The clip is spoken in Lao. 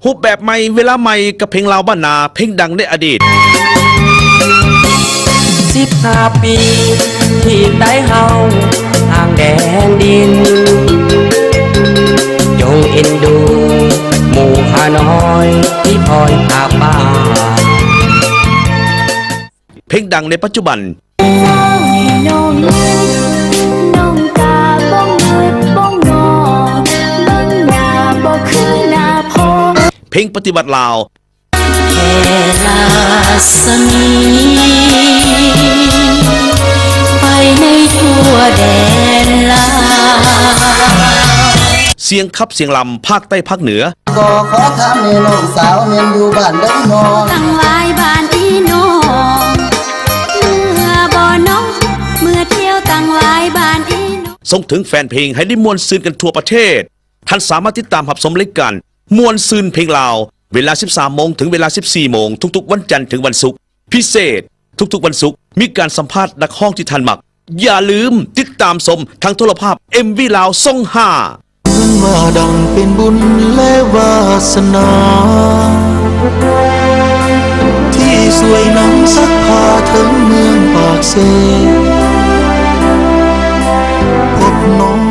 ຮູບແບບໃໝ່ ເວລາໃໝ່ ກັບເພງລາວບ້ານນາ ເພງດັງໃນອະດີດ. ສິບຫ້າປີທີ່ໄຕ້ເຮົາຫ່າງແດນດິນ ຈົ່ງເອັນດູໝູ່ຂ້ານ້ອຍທີ່ຄອຍພາກບ້ານ. ເພງດັງໃນປັດຈຸບັນ. ເຈົ້າໃຫ້ນ້ອງນັ້ນ ນ້ອງກະບໍ່ງຶດບໍ່ງໍ ເບິ່ງໜ້າບໍ່ຄືໜ້າພໍ່. ເພງປະຕິວັດລາວ. ແຜ່ລາສະໝີໄປໃນທົ່ວແດນລາວ. ສຽງຂັບສຽງລຳພາກໃຕ້ພາກເໜືອ. ກໍຂໍຖາມແນ່ນ້ອງສາວ ແມ່ນຢູ່ບ້ານໃດນ້ອງ? ຕັ້ງວາຍບ້ານອີນ້ອງ ເມື່ອບໍ່ນ້ອງ ເມື່ອທ່ຽວຕັ້ງວາຍບ້ານອີນ້ອງ. ສົ່ງເຖິງແຟນເພງໃຫ້ໄດ້ມ່ວນຊື່ນກັນທົ່ວປະເທດ. ທ່ານສາມາດຕິດຕາມຮັບຊົມລາຍການມ່ວນຊື່ນເພງລາວ ເວລາ ສິບສາມໂມງ ເຖິງເວລາ ສິບສີ່ໂມງ ທຸກໆວັນຈັນເຖິງວັນສຸກ. ພິເສດ ທຸກໆວັນສຸກມີການສຳພາດນັກຮ້ອງທີ່ທ່ານມັກ. ຢ່າລືມຕິດຕາມຊົມທາງໂທລະພາບ ເອັມວີ ລາວ ຊ່ອງຫ້າ. ເພິ່ນວ່າດັງເປັນບຸນ ແລະ ວາສະໜາ ທີ່ຊ່ວຍນຳຊັກຜ້າເຖິງເມືອງປາກເຊ ພົບນ້ອງ.